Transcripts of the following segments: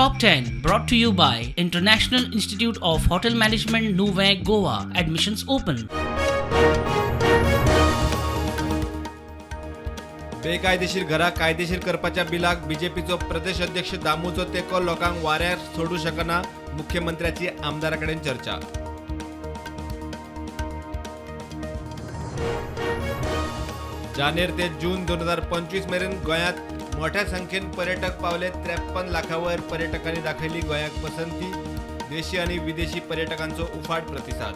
Top 10 brought to you by International Institute of Hotel Management, Nuvem, Goa. Admissions open. बेकायदेशीर घरां कायदेशीर करपाच्या बिलाक बीजेपीचो प्रदेश अध्यक्ष दामूचो तेंको. लोकांक वाऱ्यार सोडू शकना, मुख्यमंत्र्याची आमदारां कडेन चर्चा. जानेर ते जून 2025 मेरेन गोंयांत मोठ्या संख्येन पर्यटक पावले. 53 लाखावयर पर्यटकांनी दाखयली गोंयाक पसंती. देशी आणि विदेशी पर्यटकांचो उफाट प्रतिसाद.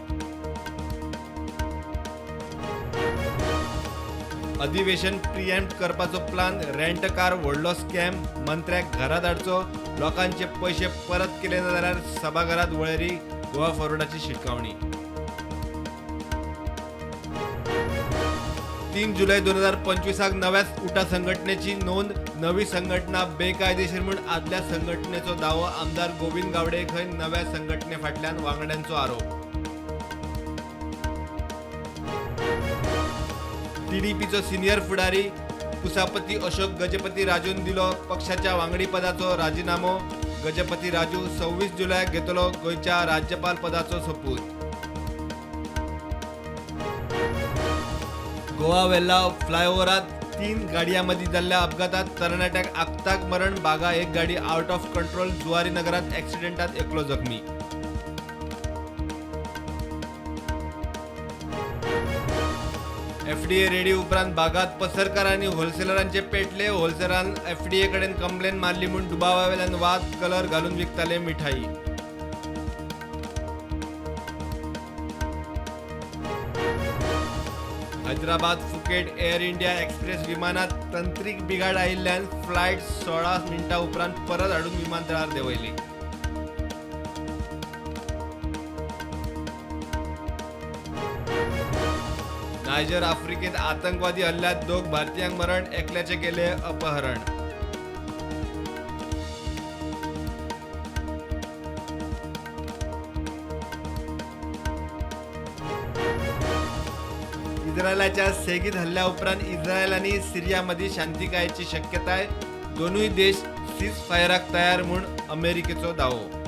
अधिवेशन प्रिएम्प्ट करपाचो प्लान, रेंट कार व्हडलो स्कॅम, मंत्र्याक घरा धाडचो, लोकांचे पयशे परत केले ना जाल्यार सभाघरात वळेरी, गोवा फॉरवर्डाची शिटकावणी. 3 जुलै 2025 नव्याच उटा संघटनेची नोंद. नवी संघटना बेकायदेशीर म्हूण आदल्या संघटनेचो दावो. आमदार गोविंद गावडे खंय नव्या संघटने फाटल्यान वांगड्यांचो आरोप. टीडीपीचो सिनियर फुडारी पुसापती अशोक गजपती राजून दिलो पक्षाच्या वांगडीपदाचो राजिनामो. गजपती राजू 26 जुलयाक घेतलो गोंयच्या राज्यपाल पदाचो सोपूत. गोवा वेल्ला फ्लायओव्हरात 3 गाडयांमदीं जाल्ल्या अपघातात तरणाट्याक आक्ताक मरण. बागा एक गाडी आउट ऑफ कंट्रोल. जुवारी नगरात ॲक्सिडेंटात एकलो जखमी. एफडीए रेडी उपरांत बागात पसरकार आनी होलसेलरांचे पेटले. होलसेलरान एफडीए कडेन कंप्लेन मारली म्हूण दुबावावेल्यान वाद. कलर घालून विकताले मिठाई. Hyderabad Phuket air India express विमानात तंत्रीक बिघाड आयिल्ल्यान फ्लायट 16 मिनटां उपरांत परत हाडून विमानतळार देंवयली. नायजर आफ्रिकेत आतंकवादी हल्ल्यात 2 भारतीयांक मरण, एकल्याचे केले अपहरण. इस्रायलाच्या सेगीत हल्ल्या उपरांत इस्रायल आनी सिरिया मदीं शांतिकायेची शक्यताय. दोनूय देश सीज फायराक तयार म्हूण अमेरिकेचो दावो.